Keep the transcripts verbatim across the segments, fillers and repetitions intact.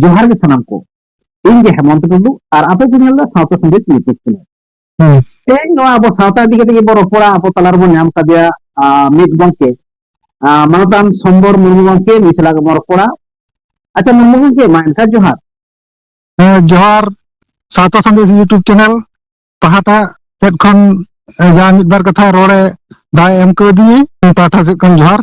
ᱡᱚᱦᱟᱨ ᱜᱮ ᱥᱟᱱᱟᱢ ᱠᱚ᱾ ᱤᱧ ᱜᱮ ᱦᱮᱢᱚᱱᱛ ᱴᱩᱰᱩ ᱟᱨ ᱟᱯᱮ ᱯᱮ ᱧᱮᱞ ᱮᱫᱟ ᱥᱟᱶᱛᱟ ᱥᱟᱸᱫᱮᱥ YouTube ᱪᱮᱱᱮᱞ᱾ ᱦᱩᱸ᱾ ᱛᱮᱦᱮᱧ ᱱᱚᱣᱟ ᱟᱵᱚ ᱥᱟᱶᱛᱟ ᱤᱫᱤ ᱠᱟᱛᱮ ᱜᱮᱵᱚᱱ ᱨᱚᱯᱚᱲᱟ᱾ ᱟᱵᱚ ᱛᱟᱞᱟ ᱨᱮᱵᱚᱱ ᱧᱟᱢ ᱠᱟᱫᱮᱭᱟ, ᱟ, ᱢᱤᱫ ᱜᱚᱢᱠᱮ, ᱟ, ᱢᱟᱱᱚᱛᱟᱱ ᱥᱚᱢᱵᱚᱨ ᱢᱩᱨᱢᱩ ᱜᱚᱢᱠᱮ, ᱱᱩᱭ ᱥᱟᱞᱟᱜ ᱜᱮᱵᱚᱱ ᱨᱚᱯᱚᱲᱟ᱾ ᱟᱪᱪᱷᱟ ᱢᱩᱨᱢᱩ ᱜᱚᱢᱠᱮ, ᱢᱟ ᱮᱱᱠᱷᱟᱱ ᱡᱚᱦᱟᱨ᱾ ᱦᱮᱸ, ᱡᱚᱦᱟᱨ᱾ ᱥᱟᱶᱛᱟ ᱥᱟᱸᱫᱮᱥ YouTube ᱪᱮᱱᱮᱞ ᱯᱟᱦᱴᱟ ᱥᱮᱫ ᱠᱷᱚᱱ, ᱮ, ᱡᱟᱦᱟᱸ ᱢᱤᱫ ᱵᱟᱨ ᱠᱟᱛᱷᱟ ᱨᱚᱲᱮ ᱫᱟᱣ ᱮ ᱮᱢ ᱠᱟᱣᱫᱤᱧᱟᱹ, ᱩᱱᱤ ᱯᱟᱦᱴᱟ ᱥᱮᱫ ᱠᱷᱚᱱ ᱡᱚᱦᱟᱨ᱾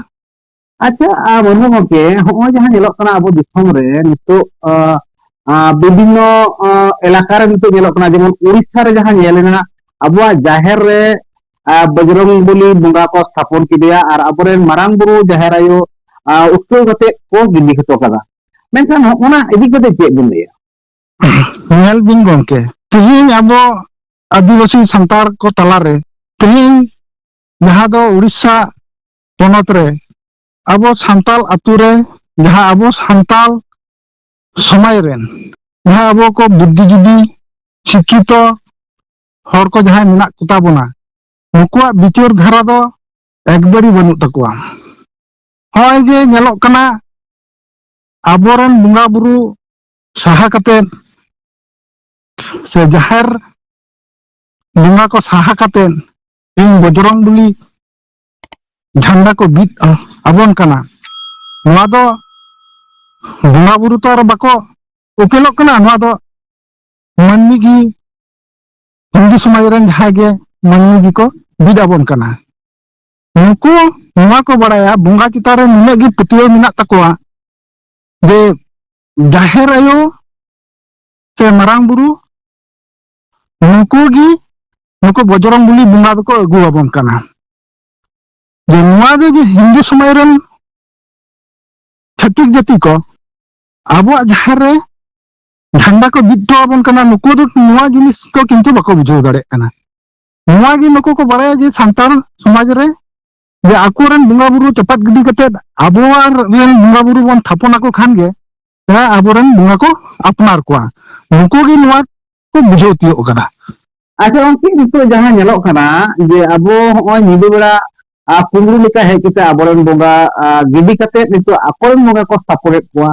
ᱟᱪᱪᱷᱟ, ᱟ, ᱢᱩᱨᱢᱩ ᱜᱚᱢᱠᱮ, ᱦᱚᱸᱜᱼᱚᱭ ᱡᱟᱦᱟᱸ ᱧᱮᱞᱚᱜ ᱠᱟᱱᱟ ᱟᱵᱚ ᱫᱤᱥᱚᱢ ᱨᱮ ᱱᱤᱛᱚᱜ, ᱟ, ᱟ, ᱵᱤᱵᱷᱤᱱᱱᱚ, ᱟ, ᱮᱞᱟᱠᱟ ᱨᱮ ᱱᱤᱛᱚᱜ ᱧᱮᱞᱚᱜ ᱠᱟᱱᱟ, ᱡᱮᱢᱚᱱ ᱩᱲᱤᱥᱥᱟ ᱨᱮ ᱡᱟᱦᱟᱸ ᱧᱮᱞ ᱮᱱᱟ, ᱟᱵᱚᱣᱟᱜ ᱡᱟᱦᱮᱨ ᱨᱮ, ᱟ, ᱵᱚᱡᱽᱨᱚᱝ ᱵᱚᱞᱤ ᱵᱚᱸᱜᱟ ᱠᱚ ᱛᱷᱟᱯᱚᱱ ᱠᱮᱫᱮᱭᱟ ᱟᱨ ᱟᱵᱚᱨᱮᱱ ᱢᱟᱨᱟᱝ ᱵᱩᱨᱩ ᱡᱟᱦᱮᱨ ᱟᱭᱳ, ᱟ, ᱩᱥᱠᱟᱹᱣ ᱠᱟᱛᱮ ᱠᱚ ᱜᱤᱰᱤ ᱦᱚᱴᱚ ᱠᱟᱫᱟ᱾ ᱢᱮᱱᱠᱷᱟᱱ ᱦᱚᱸᱜᱼᱚᱱᱟ ᱤᱫᱤ ᱠᱟᱛᱮ ᱪᱮᱫ ᱵᱤᱱ ᱞᱟᱹᱭᱟ? ᱧᱮᱞ ᱵᱤᱱ ᱜᱚᱢᱠᱮ, ᱛᱮᱦᱮᱧ ᱟᱵᱚ ᱟᱹᱫᱤᱵᱟᱹᱥᱤ ᱥᱟᱱᱛᱟᱲ ᱠᱚ ᱛᱟᱞᱟᱨᱮ ᱛᱮᱦᱮᱧ ᱡᱟᱦᱟᱸ ᱫᱚ ᱩᱲᱤᱥᱥᱟ ᱯᱚᱱᱚᱛ ᱨᱮ ᱟᱵᱚ ᱥᱟᱱᱛᱟᱞ ᱟᱛᱳ ᱨᱮ ᱡᱟᱦᱟᱸ ᱟᱵᱚ ᱥᱟᱱᱛᱟᱞ ᱥᱚᱢᱟᱡᱽ ᱨᱮᱱ ᱡᱟᱦᱟᱸ ᱟᱵᱚ ᱠᱚ ᱵᱩᱫᱽᱫᱷᱤᱡᱤᱵᱤ ᱥᱤᱠᱠᱷᱤᱛᱚ ᱦᱚᱲ ᱠᱚ ᱡᱟᱦᱟᱸᱭ ᱢᱮᱱᱟᱜ ᱠᱚᱛᱟ ᱵᱚᱱᱟ, ᱱᱩᱠᱩᱣᱟᱜ ᱵᱤᱪᱟᱹᱨ ᱫᱷᱟᱨᱟ ᱫᱚ ᱮᱠᱵᱟᱨᱮ ᱵᱟᱹᱱᱩᱜ ᱛᱟᱠᱚᱣᱟ᱾ ᱱᱚᱜᱼᱚᱭ ᱡᱮ ᱧᱮᱞᱚᱜ ᱠᱟᱱᱟ, ᱟᱵᱚᱨᱮᱱ ᱵᱚᱸᱜᱟ ᱵᱩᱨᱩ ᱥᱟᱦᱟ ᱠᱟᱛᱮᱫ ᱥᱮ ᱡᱟᱦᱮᱨ ᱵᱚᱸᱜᱟ ᱠᱚ ᱥᱟᱦᱟ ᱠᱟᱛᱮᱫ ᱛᱮᱦᱮᱧ ᱵᱚᱡᱽᱨᱚᱝ ᱵᱚᱞᱤ ᱡᱷᱟᱱᱰᱟ ᱠᱚ ᱵᱤᱫ ᱟᱵᱚᱱ ᱠᱟᱱᱟ᱾ ᱱᱚᱣᱟ ᱫᱚ ᱵᱚᱸᱜᱟ ᱵᱩᱨᱩ ᱛᱚ ᱟᱨ ᱵᱟᱠᱚ ᱩᱯᱮᱞᱚᱜ ᱠᱟᱱᱟ, ᱱᱚᱣᱟ ᱫᱚ ᱢᱟᱹᱱᱢᱤ ᱜᱮ, ᱦᱤᱱᱫᱩ ᱥᱚᱢᱟᱡᱽ ᱨᱮᱱ ᱡᱟᱦᱟᱸᱭ ᱜᱮ ᱢᱟᱹᱱᱢᱤ ᱜᱮᱠᱚ ᱵᱤᱫ ᱟᱵᱚᱱ ᱠᱟᱱᱟ᱾ ᱱᱩᱠᱩ ᱱᱚᱣᱟ ᱠᱚ ᱵᱟᱲᱟᱭᱟ, ᱵᱚᱸᱜᱟ ᱪᱮᱛᱟᱱ ᱨᱮ ᱱᱩᱱᱟᱹᱜ ᱜᱮ ᱯᱟᱹᱛᱭᱟᱹᱣ ᱢᱮᱱᱟᱜ ᱛᱟᱠᱚᱣᱟ ᱡᱮ ᱡᱟᱦᱮᱨ ᱟᱭᱳ ᱥᱮ ᱢᱟᱨᱟᱝ ᱵᱩᱨᱩ ᱱᱩᱠᱩ ᱜᱮ, ᱱᱩᱠᱩ ᱵᱚᱡᱽᱨᱚᱝ ᱵᱚᱞᱤ ᱵᱚᱸᱜᱟ ᱫᱚᱠᱚ ᱟᱹᱜᱩ ᱟᱵᱚᱱ ᱠᱟᱱᱟ᱾ ᱡᱮ ᱱᱚᱣᱟ ᱜᱮ ᱡᱮ ᱦᱤᱱᱫᱩ ᱥᱚᱢᱟᱡᱽ ᱨᱮᱱ ᱪᱷᱟᱹᱛᱤᱠ ᱡᱟᱹᱛᱤ ᱠᱚ ᱟᱵᱚᱣᱟᱜ ᱡᱟᱦᱮᱨ ᱨᱮ ᱡᱷᱟᱱᱰᱟ ᱠᱚ ᱵᱤᱫ ᱦᱚᱴᱚ ᱟᱵᱚᱱ ᱠᱟᱱᱟ, ᱱᱩᱠᱩ ᱫᱚ ᱱᱚᱣᱟ ᱡᱤᱱᱤᱥ ᱠᱚ ᱠᱤᱱᱛᱩ ᱵᱟᱠᱚ ᱵᱩᱡᱷᱟᱹᱣ ᱫᱟᱲᱮᱭᱟᱜ ᱠᱟᱱᱟ᱾ ᱱᱚᱣᱟ ᱜᱮ ᱱᱩᱠᱩ ᱠᱚ ᱵᱟᱲᱟᱭᱟ ᱡᱮ ᱥᱟᱱᱛᱟᱲ ᱥᱚᱢᱟᱡᱽ ᱨᱮ ᱡᱮ ᱟᱠᱚᱨᱮᱱ ᱵᱚᱸᱜᱟ ᱵᱩᱨᱩ ᱪᱟᱯᱟᱫ ᱜᱤᱰᱤ ᱠᱟᱛᱮᱫ ᱟᱵᱚᱣᱟᱜ ᱨᱮᱱ ᱵᱚᱸᱜᱟ ᱵᱩᱨᱩ ᱵᱚᱱ ᱛᱷᱟᱯᱚᱱ ᱟᱠᱚ ᱠᱷᱟᱱ ᱜᱮ ᱡᱟᱦᱟᱸ ᱟᱵᱚᱨᱮᱱ ᱵᱚᱸᱜᱟ ᱠᱚ ᱟᱯᱱᱟᱨ ᱠᱚᱣᱟ, ᱱᱩᱠᱩ ᱜᱮ ᱱᱚᱣᱟ ᱠᱚ ᱵᱩᱡᱷᱟᱹᱣ ᱛᱤᱭᱳᱜ ᱠᱟᱫᱟ᱾ ᱟᱪᱪᱷᱟ ᱜᱚᱢᱠᱮ, ᱱᱤᱛᱚᱜ ᱡᱟᱦᱟᱸ ᱧᱮᱞᱚᱜ ᱠᱟᱱᱟ ᱡᱮ ᱟᱵᱚ ᱦᱚᱸᱜᱼᱚᱭ ᱧᱤᱫᱟᱹ ᱵᱮᱲᱟ, ᱟ, ᱠᱩᱢᱵᱽᱲᱩ ᱞᱮᱠᱟ ᱦᱮᱡ ᱠᱟᱛᱮ ᱟᱵᱚᱨᱮᱱ ᱵᱚᱸᱜᱟ, ᱟ, ᱜᱤᱰᱤ ᱠᱟᱛᱮ ᱱᱤᱛᱚᱜ ᱟᱠᱚᱨᱮᱱ ᱵᱚᱸᱜᱟ ᱠᱚ ᱥᱟᱯᱚᱨᱴᱮᱫ ᱠᱚᱣᱟ᱾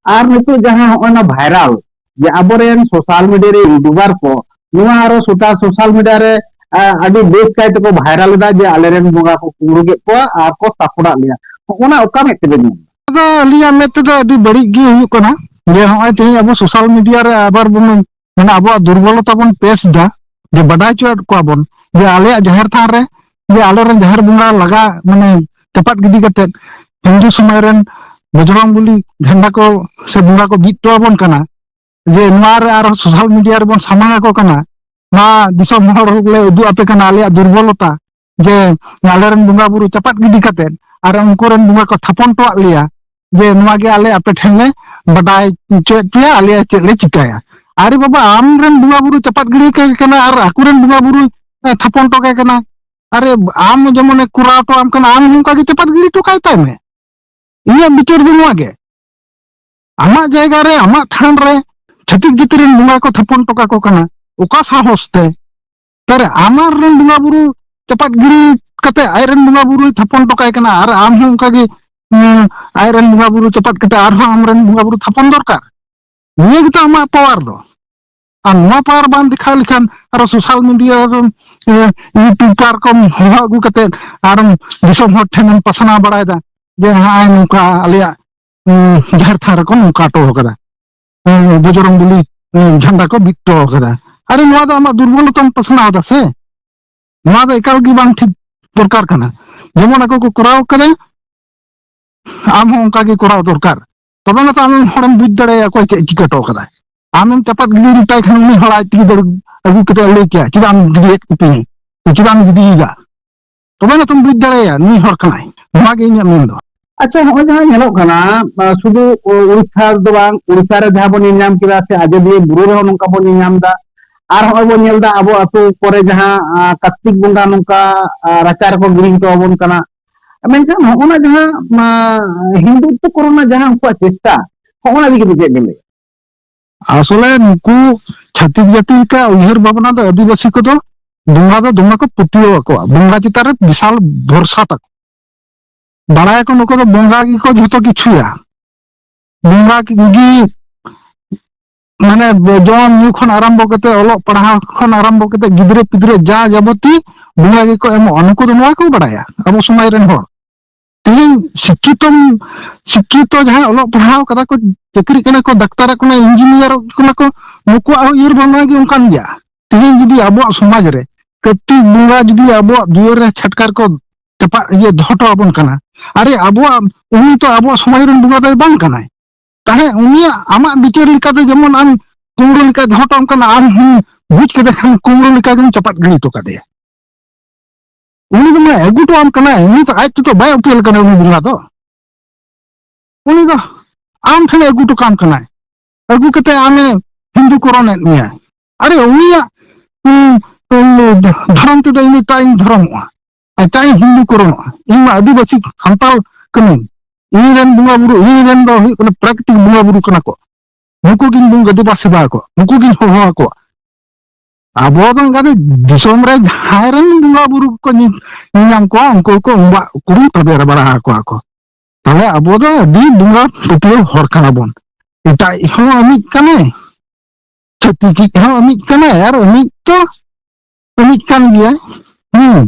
ᱟᱨ ᱱᱤᱛᱚᱜ ᱡᱟᱦᱟᱸ ᱦᱚᱸᱜᱼᱚᱭ ᱱᱟ ᱵᱷᱟᱭᱨᱟᱞ, ᱡᱮ ᱟᱵᱚᱨᱮᱱ ᱥᱳᱥᱟᱞ ᱢᱤᱰᱤᱭᱟ ᱨᱮ ᱤᱭᱩᱴᱩᱵᱟᱨ ᱠᱚ ᱱᱚᱣᱟ ᱟᱨᱚ ᱥᱳᱥᱟᱞ ᱢᱤᱰᱤᱭᱟ ᱨᱮ ᱟᱹᱰᱤ ᱵᱮᱥ ᱠᱟᱭ ᱛᱮᱠᱚ ᱵᱷᱟᱭᱨᱟᱞ ᱮᱫᱟ ᱡᱮ ᱟᱞᱮᱨᱮᱱ ᱵᱚᱸᱜᱟ ᱠᱚ ᱠᱩᱢᱵᱽᱲᱩ ᱠᱮᱫ ᱠᱚᱣᱟ ᱟᱨ ᱠᱚ ᱥᱟᱯᱚᱲᱟᱜ ᱞᱮᱭᱟ᱾ ᱦᱚᱸᱜᱼᱚ ᱱᱟ ᱚᱠᱟ ᱢᱮᱫ ᱛᱮᱵᱮᱱ ᱧᱮᱞ ᱮᱫᱟ? ᱟᱫᱚ ᱟᱹᱞᱤᱧᱟᱜ ᱢᱮᱫ ᱛᱮᱫᱚ ᱟᱹᱰᱤ ᱵᱟᱹᱲᱤᱡ ᱜᱮ ᱦᱩᱭᱩᱜ ᱠᱟᱱᱟ ᱡᱮ ᱱᱚᱜᱼᱚᱭ ᱛᱮᱦᱮᱧ ᱟᱵᱚ ᱥᱳᱥᱟᱞ ᱢᱤᱰᱤᱭᱟ ᱨᱮ ᱟᱵᱟᱨ ᱵᱚᱱ, ᱢᱟᱱᱮ, ᱟᱵᱚᱣᱟᱜ ᱫᱩᱨᱵᱚᱞᱚᱛᱟ ᱵᱚᱱ ᱯᱮᱥ ᱮᱫᱟ, ᱡᱮ ᱵᱟᱰᱟᱭ ᱦᱚᱪᱚᱭᱮᱫ ᱠᱚᱣᱟ ᱵᱚᱱ ᱡᱮ ᱟᱞᱮᱭᱟᱜ ᱡᱟᱦᱮᱨ ᱛᱷᱟᱱ ᱨᱮ, ᱡᱮ ᱟᱞᱮᱨᱮᱱ ᱡᱟᱦᱮᱨ ᱵᱚᱸᱜᱟ ᱞᱟᱜᱟ, ᱢᱟᱱᱮ, ᱪᱟᱯᱟᱫ ᱜᱤᱰᱤ ᱠᱟᱛᱮᱫ ᱦᱤᱱᱫᱩ ᱥᱚᱢᱟᱡᱽ ᱨᱮᱱ ᱵᱚᱡᱽᱨᱚᱝ ᱵᱚᱞᱤ ᱡᱷᱟᱱᱰᱟ ᱠᱚ ᱥᱮ ᱵᱚᱸᱜᱟ ᱠᱚ ᱵᱤᱫ ᱦᱚᱴᱚ ᱟᱵᱚᱱ ᱠᱟᱱᱟ, ᱡᱮ ᱱᱚᱣᱟ ᱨᱮ ᱟᱨᱦᱚᱸ ᱥᱳᱥᱟᱞ ᱢᱤᱰᱤᱭᱟ ᱨᱮᱵᱚᱱ ᱥᱟᱢᱟᱝ ᱟᱠᱚ ᱠᱟᱱᱟ, ᱱᱚᱣᱟ ᱫᱤᱥᱚᱢ ᱦᱚᱲ ᱞᱮ ᱩᱫᱩᱜ ᱟᱯᱮ ᱠᱟᱱᱟ ᱟᱞᱮᱭᱟᱜ ᱫᱩᱨᱵᱚᱞᱚᱛᱟ, ᱡᱮ ᱟᱞᱮᱨᱮᱱ ᱵᱚᱸᱜᱟ ᱵᱩᱨᱩ ᱪᱟᱯᱟᱫ ᱜᱤᱰᱤ ᱠᱟᱛᱮᱫ ᱟᱨ ᱩᱱᱠᱩ ᱨᱮᱱ ᱵᱚᱸᱜᱟ ᱠᱚ ᱛᱷᱟᱯᱚᱱ ᱦᱚᱴᱚᱣᱟᱜ ᱞᱮᱭᱟ, ᱡᱮ ᱱᱚᱣᱟ ᱜᱮ ᱟᱞᱮ ᱟᱯᱮ ᱴᱷᱮᱱ ᱞᱮ ᱵᱟᱰᱟᱭ ᱦᱚᱪᱚᱭᱮᱫ ᱯᱮᱭᱟ, ᱟᱞᱮ ᱪᱮᱫ ᱞᱮ ᱪᱤᱠᱟᱹᱭᱟ᱾ ᱟᱨᱮ ᱵᱟᱵᱟ, ᱟᱢ ᱨᱮᱱ ᱵᱚᱸᱜᱟ ᱵᱩᱨᱩ ᱪᱟᱯᱟᱫ ᱜᱤᱰᱤ ᱠᱟᱭ ᱠᱟᱱᱟ ᱟᱨ ᱟᱠᱚ ᱨᱮᱱ ᱵᱚᱸᱜᱟ ᱵᱩᱨᱩ, ᱮ, ᱛᱷᱟᱯᱚᱱ ᱦᱚᱴᱚ ᱠᱟᱭ ᱠᱟᱱᱟ᱾ ᱟᱨᱮ, ᱟᱢ ᱡᱮᱢᱚᱱᱮ ᱠᱚᱨᱟᱣ ᱦᱚᱴᱚ ᱟᱢ ᱠᱟᱱᱟ, ᱟᱢ ᱦᱚᱸ ᱚᱱᱠᱟ ᱜᱮ ᱪᱟᱯᱟᱫ ᱜᱤᱰᱤ ᱦᱚᱴᱚ ᱠᱟᱭ ᱛᱟᱭ ᱢᱮ᱾ ᱤᱧᱟᱹᱜ ᱵᱤᱪᱟᱹᱨ ᱫᱚ ᱱᱚᱣᱟ ᱜᱮ, ᱟᱢᱟᱜ ᱡᱟᱭᱜᱟ ᱨᱮ, ᱟᱢᱟᱜ ᱛᱷᱟᱱ ᱨᱮ ᱪᱷᱟᱹᱛᱤᱠ ᱡᱟᱹᱛᱤ ᱨᱮᱱ ᱵᱚᱸᱜᱟ ᱠᱚ ᱛᱷᱟᱯᱚᱱ ᱦᱚᱴᱚ ᱠᱟᱠᱚ ᱠᱟᱱᱟ, ᱚᱠᱟ ᱥᱟᱦᱚᱥ ᱛᱮ? ᱛᱟᱦᱞᱮ ᱟᱢᱟᱜ ᱨᱮᱱ ᱵᱚᱸᱜᱟ ᱵᱩᱨᱩ ᱪᱟᱯᱟᱫ ᱜᱤᱰᱤ ᱠᱟᱛᱮ ᱟᱡ ᱨᱮᱱ ᱵᱚᱸᱜᱟ ᱵᱩᱨᱩᱭ ᱛᱷᱟᱯᱚᱱ ᱦᱚᱴᱚ ᱠᱟᱭ ᱠᱟᱱᱟ, ᱟᱨ ᱟᱢ ᱦᱚᱸ ᱚᱱᱠᱟ ᱜᱮ, ᱩᱸ, ᱟᱡ ᱨᱮᱱ ᱵᱚᱸᱜᱟ ᱵᱩᱨᱩ ᱪᱟᱯᱟᱫ ᱠᱟᱛᱮ ᱟᱨᱦᱚᱸ ᱟᱢ ᱨᱮᱱ ᱵᱚᱸᱜᱟ ᱵᱩᱨᱩ ᱛᱷᱟᱯᱚᱱ ᱫᱚᱨᱠᱟᱨ᱾ ᱱᱤᱭᱟᱹ ᱜᱮᱛᱚ ᱟᱢᱟᱜ ᱯᱟᱣᱟᱨ ᱫᱚ᱾ ᱟᱨ ᱱᱚᱣᱟ ᱯᱟᱣᱟᱨ ᱵᱟᱢ ᱫᱮᱠᱷᱟᱣ ᱞᱮᱠᱷᱟᱱ ᱟᱨᱚ ᱥᱳᱥᱟᱞ ᱢᱤᱰᱤᱭᱟ ᱨᱮᱢ, ᱮ, ᱤᱭᱩᱴᱩᱵᱟᱨ ᱠᱚᱢ ᱦᱚᱦᱚ ᱟᱹᱜᱩ ᱠᱟᱛᱮ ᱟᱨᱮᱢ ᱫᱤᱥᱚᱢ ᱦᱚᱲ ᱴᱷᱮᱱᱮᱢ ᱯᱟᱥᱱᱟᱣ ᱵᱟᱲᱟᱭᱮᱫᱟ ᱡᱮ ᱦᱟᱸᱜᱼᱟᱭ ᱱᱚᱝᱠᱟ ᱟᱞᱮᱭᱟᱜ, ᱩᱸ, ᱡᱟᱦᱮᱨ ᱛᱷᱟᱱ ᱨᱮᱠᱚ ᱱᱚᱝᱠᱟ ᱦᱚᱴᱚ ᱟᱠᱟᱫᱟ, ᱩᱸ, ᱵᱚᱡᱨᱚᱝ ᱵᱚᱞᱤ, ᱩᱸ, ᱡᱷᱟᱱᱰᱟ ᱠᱚ ᱵᱤᱫ ᱦᱚᱴᱚ ᱟᱠᱟᱫᱟ᱾ ᱟᱨᱮ, ᱱᱚᱣᱟ ᱫᱚ ᱟᱢᱟᱜ ᱫᱩᱨᱵᱚᱞᱚᱛᱟᱢ ᱯᱟᱥᱱᱟᱣ ᱮᱫᱟ ᱥᱮ? ᱱᱚᱣᱟ ᱫᱚ ᱮᱠᱟᱞ ᱜᱮ ᱵᱟᱝ ᱴᱷᱤᱠ ᱫᱚᱨᱠᱟᱨ ᱠᱟᱱᱟ᱾ ᱡᱮᱢᱚᱱ ᱟᱠᱚ ᱠᱚ ᱠᱚᱨᱟᱣ ᱠᱟᱫᱟ, ᱟᱢ ᱦᱚᱸ ᱚᱱᱠᱟ ᱜᱮ ᱠᱚᱨᱟᱣ ᱫᱚᱨᱠᱟᱨ᱾ ᱛᱚᱵᱮ ᱱᱟ ᱛᱚ ᱟᱢ ᱦᱚᱲᱮᱢ ᱵᱩᱡᱽ ᱫᱟᱲᱮᱭᱟᱜᱼᱟ ᱚᱠᱚᱭ ᱪᱮᱫ ᱮ ᱪᱤᱠᱟᱹ ᱦᱚᱴᱚ ᱠᱟᱫᱟ᱾ ᱟᱢᱮᱢ ᱪᱟᱯᱟᱫ ᱜᱤᱰᱤ ᱞᱮᱛᱟᱭ ᱠᱷᱟᱱ ᱩᱱᱤ ᱦᱚᱲ ᱟᱡ ᱛᱮᱜᱮ ᱫᱟᱹᱲ ᱟᱹᱜᱩ ᱠᱟᱛᱮ ᱞᱟᱹᱭ ᱠᱮᱭᱟ, "ᱪᱮᱫᱟᱜ ᱮᱢ ᱜᱤᱰᱤᱭᱮᱫ ᱠᱚ ᱛᱤᱧᱟ? ᱪᱮᱫᱟᱜ ᱮᱢ ᱜᱤᱰᱤᱭᱮᱫᱟ?" ᱛᱚᱵᱮ ᱱᱟ ᱛᱚᱢ ᱵᱩᱡᱽ ᱫᱟᱲᱮᱭᱟᱜᱼᱟ ᱱᱩᱭ ᱦᱚᱲ ᱠᱟᱱᱟᱭ᱾ ᱱᱚᱣᱟ ᱜᱮ ᱤᱧᱟᱹᱜ ᱢᱮᱱ ᱫᱚ᱾ ᱟᱪᱪᱷᱟ, ᱱᱚᱜᱼᱚᱭ ᱡᱟᱦᱟᱸ ᱧᱮᱞᱚᱜ ᱠᱟᱱᱟ, ᱟᱸ, ᱥᱩᱫᱷᱩ ᱩᱲᱤᱥᱥᱟ ᱫᱚ ᱵᱟᱝ, ᱩᱲᱤᱥᱥᱟ ᱨᱮ ᱡᱟᱦᱟᱸ ᱵᱚᱱ ᱧᱮᱞ ᱧᱟᱢ ᱠᱮᱫᱟ, ᱥᱮ ᱟᱡᱚᱫᱤᱭᱟᱹ ᱵᱩᱨᱩ ᱨᱮᱦᱚᱸ ᱱᱚᱝᱠᱟ ᱵᱚᱱ ᱧᱮᱞ ᱧᱟᱢ ᱮᱫᱟ᱾ ᱟᱨ ᱦᱚᱸᱜᱼᱚᱭ ᱵᱚᱱ ᱧᱮᱞ ᱮᱫᱟ, ᱟᱵᱚ ᱟᱹᱛᱩ ᱠᱚᱨᱮ ᱡᱟᱦᱟᱸ, ᱟᱸ, ᱠᱟᱨᱛᱤᱠ ᱵᱚᱸᱜᱟ ᱱᱚᱝᱠᱟ, ᱟᱸ, ᱨᱟᱪᱟ ᱨᱮᱠᱚ ᱜᱤᱲᱤ ᱦᱚᱴᱚ ᱟᱵᱚᱱ ᱠᱟᱱᱟ᱾ ᱢᱮᱱᱠᱷᱟᱱ ᱦᱚᱸᱜᱼᱚ ᱱᱟ ᱡᱟᱦᱟᱸ, ᱟᱸ, ᱦᱤᱱᱫᱩᱛᱛᱚ ᱠᱚᱨᱚᱱ ᱨᱮᱱᱟᱜ ᱡᱟᱦᱟᱸ ᱩᱱᱠᱩᱣᱟᱜ ᱪᱮᱥᱴᱟ, ᱦᱚᱸᱜᱼᱚ ᱱᱟ ᱤᱫᱤ ᱠᱟᱛᱮ ᱪᱮᱫ ᱵᱮᱱ ᱞᱟᱹᱭᱟ? ᱟᱥᱚᱞᱮ ᱱᱩᱠᱩ ᱪᱷᱟᱹᱛᱤᱠ ᱡᱟᱹᱛᱤ ᱞᱮᱠᱟ ᱩᱭᱦᱟᱹᱨ ᱵᱷᱟᱵᱽᱱᱟ ᱫᱚ ᱟᱹᱫᱤᱵᱟᱹᱥᱤ ᱠᱚᱫᱚ ᱵᱚᱸᱜᱟ ᱫᱚ ᱫᱚᱢᱮ ᱠᱚ ᱯᱟᱹᱛᱭᱟᱹᱣ ᱟᱠᱚᱣᱟ, ᱵᱚᱸᱜᱟ ᱪᱮᱛᱟᱱ ᱨᱮ ᱵᱤᱥᱟᱞ ᱵᱷᱚᱨᱥᱟ ᱛᱟᱠᱚ᱾ ᱵᱟᱲᱟᱭᱟᱠᱚ ᱱᱩᱠᱩ ᱫᱚ ᱵᱚᱸᱜᱟ ᱜᱮᱠᱚ ᱡᱷᱚᱛᱚ ᱠᱤᱪᱷᱩᱭᱟ᱾ ᱵᱚᱸᱜᱟ ᱜᱮ, ᱢᱟᱱᱮ ᱡᱚᱢ ᱧᱩ ᱠᱷᱚᱱ ᱟᱨᱟᱢᱵᱚ ᱠᱟᱛᱮ, ᱚᱞᱚᱜ ᱯᱟᱲᱦᱟᱣ ᱠᱷᱚᱱ ᱟᱨᱟᱢᱵᱚ ᱠᱟᱛᱮ, ᱜᱤᱫᱽᱨᱟᱹ ᱯᱤᱫᱽᱨᱟᱹ ᱡᱟ ᱡᱟᱵᱚᱛᱤ ᱵᱚᱸᱜᱟ ᱜᱮᱠᱚ ᱮᱢᱚᱜᱼᱟ᱾ ᱱᱩᱠᱩ ᱫᱚ ᱱᱚᱣᱟ ᱠᱚ ᱵᱟᱲᱟᱭᱟ ᱟᱵᱚ ᱥᱚᱢᱟᱡᱽ ᱨᱮᱱ ᱦᱚᱲ᱾ ᱛᱮᱦᱮᱧ ᱥᱤᱠᱠᱷᱤᱛᱚᱢ, ᱥᱤᱠᱠᱷᱤᱛᱚ ᱡᱟᱦᱟᱸᱭ ᱚᱞᱚᱜ ᱯᱟᱲᱦᱟᱣ ᱠᱟᱫᱟ ᱠᱚ, ᱪᱟᱹᱠᱨᱤᱜ ᱠᱟᱱᱟ ᱠᱚ, ᱰᱟᱠᱛᱟᱨᱚᱜ ᱠᱟᱱᱟ, ᱤᱧᱡᱤᱱᱤᱭᱟᱨᱚᱜ ᱠᱟᱱᱟ ᱠᱚ, ᱱᱩᱠᱩᱣᱟᱜ ᱦᱚᱸ ᱩᱭᱦᱟᱹᱨ ᱵᱷᱟᱵᱽᱱᱟ ᱜᱮ ᱚᱱᱠᱟᱱ ᱜᱮᱭᱟ᱾ ᱛᱮᱦᱮᱧ ᱡᱩᱫᱤ ᱟᱵᱚᱣᱟᱜ ᱥᱚᱢᱟᱡᱽ ᱨᱮ ᱠᱟᱹᱴᱤᱡ ᱵᱚᱸᱜᱟ ᱡᱩᱫᱤ ᱟᱵᱚᱣᱟᱜ ᱫᱩᱣᱟᱹᱨ ᱨᱮ ᱪᱷᱟᱴᱠᱟ ᱨᱮᱠᱚ ᱪᱟᱯᱟᱜ, ᱤᱭᱟᱹ, ᱫᱚᱦᱚ ᱦᱚᱴᱚ ᱟᱵᱚᱱ ᱠᱟᱱᱟ, ᱟᱨᱮ, ᱟᱵᱚᱣᱟᱜ, ᱩᱱᱤ ᱛᱚ ᱟᱵᱚᱣᱟᱜ ᱥᱚᱢᱟᱡᱽ ᱨᱮᱱ ᱵᱚᱸᱜᱟ ᱫᱚᱭ ᱵᱟᱝ ᱠᱟᱱᱟᱭ᱾ ᱛᱟᱦᱮᱸ ᱩᱱᱤᱭᱟᱜ, ᱟᱢᱟᱜ ᱵᱤᱪᱟᱹᱨ ᱞᱮᱠᱟᱛᱮ ᱡᱮᱢᱚᱱ ᱟᱢ ᱠᱩᱢᱵᱽᱲᱩ ᱞᱮᱠᱟᱭ ᱫᱚᱦᱚ ᱦᱚᱴᱚ ᱟᱢ ᱠᱟᱱᱟ, ᱟᱢ ᱦᱚᱸ ᱵᱩᱡᱽ ᱠᱮᱫᱟ ᱠᱷᱟᱱ ᱠᱩᱢᱵᱽᱲᱩ ᱞᱮᱠᱟ ᱜᱮᱢ ᱪᱟᱯᱟᱫ ᱜᱤᱰᱤ ᱦᱚᱴᱚ ᱠᱟᱫᱮᱭᱟ᱾ ᱩᱱᱤ ᱫᱚ ᱢᱟᱭ ᱟᱹᱜᱩ ᱦᱚᱴᱚ ᱟᱢ ᱠᱟᱱᱟᱭ, ᱩᱱᱤ ᱫᱚ ᱟᱡ ᱛᱮᱫᱚ ᱵᱟᱭ ᱩᱯᱮᱞ ᱠᱟᱱᱟ᱾ ᱩᱱᱤ ᱵᱚᱸᱜᱟ ᱫᱚ, ᱩᱱᱤ ᱫᱚ ᱟᱢ ᱴᱷᱮᱱᱮ ᱟᱹᱜᱩ ᱦᱚᱴᱚ ᱠᱟᱢ ᱠᱟᱱᱟᱭ, ᱟᱹᱜᱩ ᱠᱟᱛᱮ ᱟᱢᱮ ᱦᱤᱱᱫᱩ ᱠᱚᱨᱚᱱ ᱮᱫ ᱢᱮᱭᱟ᱾ ᱟᱨᱮ, ᱩᱱᱤᱭᱟᱜ, ᱩᱸ, ᱩᱸ, ᱫᱷᱚᱨᱚᱢ ᱛᱮᱫᱚ ᱤᱧ ᱫᱚ ᱮᱴᱟᱜ ᱤᱧ ᱫᱷᱚᱨᱚᱢᱚᱜᱼᱟ, ᱮᱴᱟᱜ ᱤᱧ ᱦᱤᱱᱫᱩ ᱠᱚᱨᱚᱱᱚᱜᱼᱟ᱾ ᱤᱧ ᱢᱟ ᱟᱹᱫᱤᱵᱟᱹᱥᱤ ᱥᱟᱱᱛᱟᱲ ᱠᱟᱹᱱᱟᱹᱧ᱾ ᱤᱧ ᱨᱮᱱ ᱵᱚᱸᱜᱟ ᱵᱩᱨᱩ, ᱤᱧ ᱨᱮᱱ ᱫᱚ ᱦᱩᱭᱩᱜ ᱠᱟᱱᱟ ᱯᱨᱟᱠᱨᱤᱛᱤᱠ ᱵᱚᱸᱜᱟ ᱵᱩᱨᱩ ᱠᱟᱱᱟ ᱠᱚ᱾ ᱱᱩᱠᱩ ᱜᱤᱧ ᱵᱚᱸᱜᱟ ᱫᱮᱵᱟ ᱥᱮᱵᱟ ᱟᱠᱚᱣᱟ, ᱱᱩᱠᱩ ᱜᱤᱧ ᱦᱚᱦᱚ ᱟᱠᱚᱣᱟ᱾ ᱟᱵᱚ ᱫᱚ ᱚᱱᱠᱟ ᱫᱚ ᱫᱤᱥᱚᱢ ᱨᱮ ᱡᱟᱦᱟᱸᱭ ᱨᱮᱱ ᱵᱚᱸᱜᱟ ᱵᱩᱨᱩ ᱠᱚ ᱧᱮ-, ᱧᱮᱧᱟᱢ ᱠᱚᱣᱟ, ᱩᱱᱠᱩ ᱠᱚ ᱩᱢᱵᱟᱜ ᱩᱯᱨᱩᱢ ᱛᱟᱵᱮᱨ ᱵᱟᱲᱟ ᱟᱠᱚᱣᱟ ᱠᱚ᱾ ᱛᱟᱦᱞᱮ ᱟᱵᱚ ᱫᱚ ᱟᱹᱰᱤ ᱵᱚᱸᱜᱟ ᱯᱟᱹᱛᱭᱟᱹᱣ ᱦᱚᱲ ᱠᱟᱱᱟ ᱵᱚᱱ᱾ ᱮᱴᱟᱜ ᱦᱚᱸ ᱟᱹᱢᱤᱡ ᱠᱟᱱᱟᱭ, ᱪᱷᱟᱹᱛᱤᱠᱤᱡ ᱦᱚᱸ ᱟᱹᱢᱤᱡ ᱠᱟᱱᱟᱭ, ᱟᱨ ᱟᱹᱢᱤᱡ ᱫᱚ ᱟᱹᱢᱤᱡ ᱠᱟᱱ ᱜᱮᱭᱟᱭ᱾ ᱦᱩᱸ,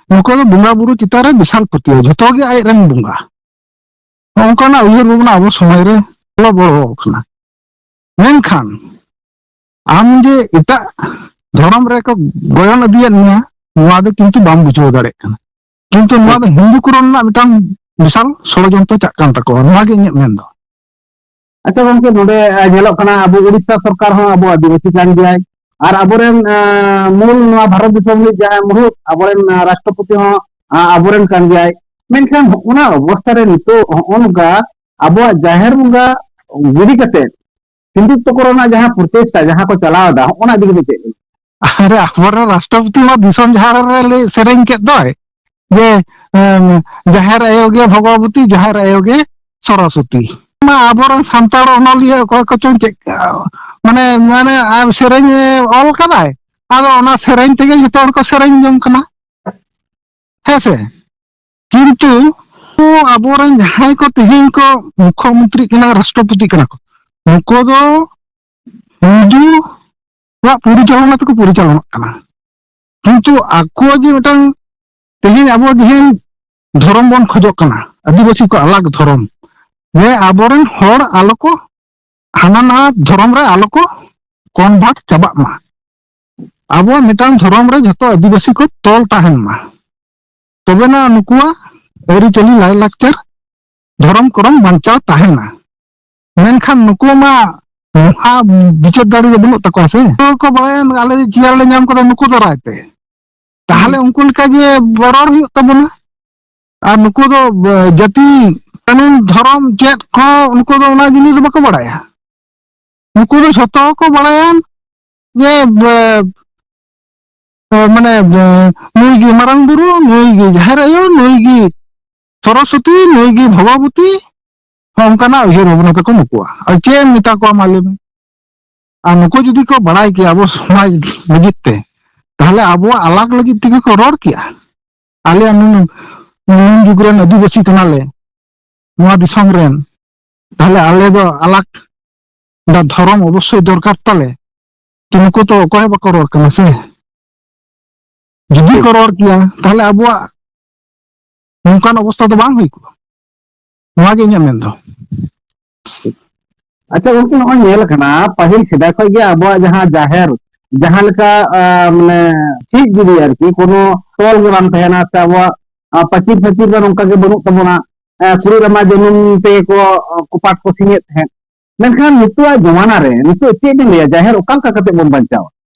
ᱱᱩᱠᱩ ᱫᱚ ᱵᱚᱸᱜᱟ ᱵᱩᱨᱩ ᱪᱮᱛᱟᱱ ᱨᱮ ᱵᱤᱥᱟᱞ ᱯᱟᱹᱛᱭᱟᱹᱣ, ᱡᱷᱚᱛᱚ ᱜᱮ ᱟᱡ ᱨᱮᱱ ᱵᱚᱸᱜᱟ᱾ ᱱᱚᱝᱠᱟᱱᱟᱜ ᱩᱭᱦᱟᱹᱨ ᱵᱷᱟᱵᱽᱱᱟ ᱟᱵᱚ ᱥᱚᱢᱟᱡᱽ ᱨᱮ ᱵᱚᱞᱚ ᱵᱚᱞᱚ ᱠᱟᱱᱟ᱾ ᱢᱮᱱᱠᱷᱟᱱ ᱟᱢ ᱡᱮ ᱮᱴᱟᱜ ᱫᱷᱚᱨᱚᱢ ᱨᱮᱠᱚ ᱜᱚᱭᱚᱱ ᱤᱫᱤᱭᱮᱫ ᱢᱮᱭᱟ, ᱱᱚᱣᱟ ᱫᱚ ᱠᱤᱱᱛᱩ ᱵᱟᱢ ᱵᱩᱡᱷᱟᱹᱣ ᱫᱟᱲᱮᱭᱟᱜ ᱠᱟᱱᱟ᱾ ᱠᱤᱱᱛᱩ ᱱᱚᱣᱟ ᱫᱚ ᱦᱤᱱᱫᱩ ᱠᱚᱨᱚᱱ ᱨᱮᱱᱟᱜ ᱢᱤᱫᱴᱟᱝ ᱵᱤᱥᱟᱞ ᱥᱚᱲᱚᱡᱚᱱᱛᱨᱚ ᱪᱟᱜ ᱠᱟᱱ ᱛᱟᱠᱚᱣᱟ, ᱱᱚᱣᱟ ᱜᱮ ᱤᱧᱟᱹᱜ ᱢᱮᱱ ᱫᱚ᱾ ᱟᱪᱪᱷᱟ ᱜᱚᱝᱠᱮ, ᱱᱚᱰᱮ, ᱟᱸ, ᱧᱮᱞᱚᱜ ᱠᱟᱱᱟ ᱟᱵᱚ ᱩᱲᱤᱥᱥᱟ ᱥᱚᱨᱠᱟᱨ ᱦᱚᱸ ᱟᱵᱚ ᱟᱹᱫᱤᱵᱟᱹᱥᱤ ᱠᱟᱱ ᱜᱮᱭᱟᱭ, ᱟᱨ ᱟᱵᱚᱨᱮᱱ, ᱟᱸ, ᱢᱩᱞ ᱱᱚᱣᱟ ᱵᱷᱟᱨᱚᱛ ᱫᱤᱥᱚᱢ ᱨᱤᱱᱤᱡ ᱡᱟᱦᱟᱸᱭ ᱢᱩᱬᱩᱫ ᱟᱵᱚᱨᱮᱱ, ᱟᱸ, ᱨᱟᱥᱴᱨᱚᱯᱚᱛᱤ ᱦᱚᱸ, ᱟᱸ, ᱟᱵᱚᱨᱮᱱ ᱠᱟᱱ ᱜᱮᱭᱟᱭ᱾ ᱢᱮᱱᱠᱷᱟᱱ ᱦᱚᱸᱜᱼᱚ ᱱᱟ ᱚᱵᱚᱥᱛᱷᱟ ᱨᱮ ᱱᱤᱛᱚᱜ ᱦᱚᱸᱜᱼᱚ ᱱᱚᱝᱠᱟ ᱟᱵᱚᱣᱟᱜ ᱡᱟᱦᱮᱨ ᱵᱚᱸᱜᱟ ᱜᱤᱰᱤ ᱠᱟᱛᱮ ᱦᱤᱱᱫᱩᱛᱛᱚ ᱠᱚᱨᱚᱱ ᱨᱮᱱᱟᱜ ᱡᱟᱦᱟᱸ ᱯᱨᱚᱪᱮᱥᱴᱟ, ᱡᱟᱦᱟᱸ ᱠᱚ ᱪᱟᱞᱟᱣ ᱮᱫᱟ, ᱦᱚᱸᱜᱼᱚ ᱱᱟ ᱤᱫᱤ ᱠᱟᱛᱮ ᱪᱮᱫ ᱵᱤᱱ? ᱟᱨᱮ, ᱟᱵᱚᱨᱮᱱ ᱨᱟᱥᱴᱨᱚᱯᱚᱛᱤ ᱢᱟ ᱫᱤᱥᱚᱢ ᱡᱟᱦᱟᱸ ᱨᱮ ᱞᱟᱹᱭ ᱥᱮᱨᱮᱧ ᱠᱮᱫ ᱫᱚᱭ ᱡᱮ, ᱮᱢ, "ᱡᱟᱦᱮᱨ ᱟᱭᱳ ᱜᱮ ᱵᱷᱚᱜᱚᱵᱚᱛᱤ, ᱡᱟᱦᱮᱨ ᱟᱭᱳ ᱜᱮ ᱥᱚᱨᱚᱥᱚᱛᱤ᱾" ᱢᱟ ᱟᱵᱚᱨᱮᱱ ᱥᱟᱱᱛᱟᱲ ᱚᱱᱚᱞᱤᱭᱟᱹ ᱚᱠᱚᱭ ᱠᱚᱪᱚᱝ ᱪᱮᱫ, ᱢᱟᱱᱮ, ᱢᱟᱱᱮ, ᱟᱨ ᱥᱮᱨᱮᱧ ᱚᱞ ᱠᱟᱫᱟᱭ, ᱟᱫᱚ ᱚᱱᱟ ᱥᱮᱨᱮᱧ ᱛᱮᱜᱮ ᱡᱚᱛᱚ ᱦᱚᱲ ᱠᱚ ᱥᱮᱨᱮᱧ ᱡᱚᱝ ᱠᱟᱱᱟ᱾ ᱦᱮᱸ ᱥᱮ? ᱠᱤᱱᱛᱩ ᱟᱵᱚᱨᱮᱱ ᱡᱟᱦᱟᱸᱭ ᱠᱚ ᱛᱮᱦᱮᱧ ᱠᱚ ᱢᱩᱠᱷᱚᱢᱚᱱᱛᱨᱤ ᱠᱟᱱᱟ, ᱨᱟᱥᱴᱨᱚᱯᱚᱛᱤ ᱠᱟᱱᱟ ᱠᱚ, ᱩᱱᱠᱩ ᱫᱚ ᱦᱤᱱᱫᱩᱣᱟᱜ ᱯᱚᱨᱤᱪᱟᱞᱚᱱᱟ ᱛᱮᱠᱚ ᱯᱚᱨᱤᱪᱟᱞᱚᱱᱟᱜ ᱠᱟᱱᱟ᱾ ᱠᱤᱱᱛᱩ ᱟᱠᱚ ᱡᱮ ᱢᱤᱫᱴᱟᱝ, ᱛᱮᱦᱮᱧ ᱟᱵᱚ ᱡᱮᱦᱮᱧ ᱫᱷᱚᱨᱚᱢ ᱵᱚᱱ ᱠᱷᱚᱡᱚᱜ ᱠᱟᱱᱟ, ᱟᱹᱫᱤᱵᱟᱹᱥᱤ ᱠᱚ ᱟᱞᱟᱜᱽ ᱫᱷᱚᱨᱚᱢ, ᱡᱮ ᱟᱵᱚᱨᱮᱱ ᱦᱚᱲ ᱟᱞᱚ ᱠᱚ ᱦᱟᱱᱟ ᱱᱟᱣᱟ ᱫᱷᱚᱨᱚᱢ ᱨᱮ ᱟᱞᱚ ᱠᱚ ᱠᱚᱱᱵᱷᱟᱨᱴ ᱪᱟᱵᱟᱜ ᱢᱟ, ᱟᱵᱚ ᱢᱤᱫᱴᱟᱝ ᱫᱷᱚᱨᱚᱢ ᱨᱮ ᱡᱷᱚᱛᱚ ᱟᱹᱫᱤᱵᱟᱹᱥᱤ ᱠᱚ ᱛᱚᱞ ᱛᱟᱦᱮᱱ ᱢᱟ, ᱛᱚᱵᱮᱱᱟ ᱱᱩᱠᱩᱣᱟᱜ ᱟᱹᱨᱤᱪᱟᱹᱞᱤ, ᱞᱟᱭᱼᱞᱟᱠᱪᱟᱨ, ᱫᱷᱚᱨᱚᱢ ᱠᱚᱨᱚᱢ ᱵᱟᱧᱪᱟᱣ ᱛᱟᱦᱮᱱᱟ᱾ ᱢᱮᱱᱠᱷᱟᱱ ᱱᱩᱠᱩ ᱢᱟ ᱢᱚᱦᱟ ᱵᱤᱪᱟᱹᱨ ᱫᱟᱲᱮ ᱫᱚ ᱵᱟᱹᱱᱩᱜ ᱛᱟᱠᱚᱣᱟ ᱥᱮ᱾ ᱱᱩᱠᱩ ᱠᱚ ᱵᱟᱲᱟᱭᱟ ᱟᱞᱮ ᱡᱮ ᱪᱮᱭᱟᱨ ᱞᱮ ᱧᱟᱢ ᱠᱟᱫᱟ ᱱᱩᱠᱩ ᱫᱟᱨᱟᱭ ᱛᱮ, ᱛᱟᱦᱞᱮ ᱩᱱᱠᱩ ᱞᱮᱠᱟ ᱜᱮ ᱨᱚᱲ ᱦᱩᱭᱩᱜ ᱛᱟᱵᱚᱱᱟ᱾ ᱟᱨ ᱱᱩᱠᱩ ᱫᱚ, ᱮ, ᱡᱟᱹᱛᱤ, ᱠᱟᱹᱱᱩᱱ, ᱫᱷᱚᱨᱚᱢ ᱪᱮᱫ ᱠᱚ ᱩᱱᱠᱩ ᱫᱚ ᱚᱱᱟ ᱡᱤᱱᱤᱥ ᱫᱚ ᱵᱟᱠᱚ ᱵᱟᱲᱟᱭᱟ᱾ ᱱᱩᱠᱩ ᱫᱚ ᱡᱷᱚᱛᱚ ᱠᱚ ᱵᱟᱲᱟᱭᱟ ᱡᱮ, ᱮ, ᱮ, ᱢᱟᱱᱮ, ᱮ, ᱱᱩᱭ ᱜᱮ ᱢᱟᱨᱟᱝ ᱵᱩᱨᱩ, ᱱᱩᱭ ᱜᱮ ᱡᱟᱦᱮᱨ ᱟᱭᱳ, ᱱᱩᱭ ᱜᱮ ᱥᱚᱨᱚᱥᱚᱛᱤ, ᱱᱩᱭ ᱜᱮ ᱵᱷᱚᱜᱚᱵᱚᱛᱤ᱾ ᱦᱚᱸ, ᱚᱱᱠᱟᱱᱟᱜ ᱩᱭᱦᱟᱹᱨ ᱵᱷᱟᱵᱽᱱᱟ ᱛᱟᱠᱚ ᱱᱩᱠᱩᱣᱟᱜ᱾ ᱟᱨ ᱪᱮᱫ ᱮᱢ ᱢᱮᱛᱟ ᱠᱚᱣᱟ ᱢᱟ ᱞᱟᱹᱭ ᱢᱮ? ᱟᱨ ᱱᱩᱠᱩ ᱡᱩᱫᱤ ᱠᱚ ᱵᱟᱲᱟᱭ ᱠᱮᱭᱟ ᱟᱵᱚ ᱥᱚᱢᱟᱡᱽ ᱞᱟᱹᱜᱤᱫ ᱛᱮ, ᱛᱟᱦᱞᱮ ᱟᱵᱚᱣᱟᱜ ᱟᱞᱟᱜᱽ ᱞᱟᱹᱜᱤᱫ ᱛᱮᱜᱮ ᱠᱚ ᱨᱚᱲ ᱠᱮᱭᱟ᱾ ᱟᱞᱮᱭᱟᱜ ᱱᱩᱱ, ᱱᱩᱱ ᱡᱩᱜᱽ ᱨᱮᱱ ᱟᱹᱫᱤᱵᱟᱹᱥᱤ ᱠᱟᱱᱟᱞᱮ ᱱᱚᱣᱟ ᱫᱤᱥᱚᱢ ᱨᱮᱱ, ᱛᱟᱦᱞᱮ ᱟᱞᱮ ᱫᱚ ᱟᱞᱟᱜᱽ ᱫᱷᱚᱨᱚᱢ ᱚᱵᱚᱥᱥᱳᱭ ᱫᱚᱨᱠᱟᱨ ᱛᱟᱞᱮ᱾ ᱛᱚ ᱱᱩᱠᱩ ᱛᱚ ᱚᱠᱚᱭ ᱦᱚᱸ ᱵᱟᱠᱚ ᱨᱚᱲ ᱠᱟᱱᱟ ᱥᱮ᱾ ᱡᱩᱫᱤ ᱠᱚ ᱨᱚᱲ ᱠᱮᱭᱟ, ᱛᱟᱦᱞᱮ ᱟᱵᱚᱣᱟᱜ ᱱᱚᱝᱠᱟᱱ ᱚᱵᱚᱥᱛᱷᱟ ᱫᱚ ᱵᱟᱝ ᱦᱩᱭ ᱠᱚᱜᱼᱟ᱾ ᱱᱚᱣᱟ ᱜᱮ ᱤᱧᱟᱹᱜ ᱢᱮᱱ ᱫᱚ᱾ ᱟᱪᱪᱷᱟ ᱜᱚᱝᱠᱮ, ᱱᱚᱜᱼᱚᱭ ᱧᱮᱞ ᱟᱠᱟᱱᱟ, ᱯᱟᱹᱦᱤᱞ ᱥᱮᱫᱟᱭ ᱠᱷᱚᱱ ᱜᱮ ᱟᱵᱚᱣᱟᱜ ᱡᱟᱦᱟᱸ ᱡᱟᱦᱮᱨ, ᱡᱟᱦᱟᱸ ᱞᱮᱠᱟ, ᱟ, ᱢᱟᱱᱮ, ᱪᱮᱫ ᱡᱩᱫᱤ ᱟᱨᱠᱤ ᱠᱳᱱᱳ ᱛᱚᱞ ᱜᱮ ᱵᱟᱝ ᱛᱟᱦᱮᱱᱟ, ᱥᱮ ᱟᱵᱚᱣᱟᱜ, ᱟ, ᱯᱟᱹᱪᱤᱨ ᱯᱟᱹᱪᱤᱨ ᱫᱚ ᱱᱚᱝᱠᱟ ᱜᱮ ᱵᱟᱹᱱᱩᱜ ᱛᱟᱵᱚᱱᱟ, ᱟ, ᱠᱩᱲᱤ ᱨᱟᱢᱟ ᱡᱟᱹᱱᱩᱢ ᱛᱮᱜᱮ ᱠᱚ, ᱟ, ᱠᱚᱯᱟᱴ ᱠᱚ ᱥᱤᱧᱮᱫ ᱛᱟᱦᱮᱸᱫ᱾ ᱢᱮᱱᱠᱷᱟᱱ ᱱᱤᱛᱚᱜᱟᱜ ᱡᱚᱢᱟᱱᱟ ᱨᱮ ᱱᱤᱛᱚᱜ ᱪᱮᱫ ᱵᱮᱱ ᱞᱟᱹᱭᱟ, ᱡᱟᱦᱮᱨ ᱚᱠᱟ ᱞᱮᱠᱟ ᱠᱟᱛᱮ ᱵᱚᱱ ᱵᱟᱧᱪᱟᱣᱟ?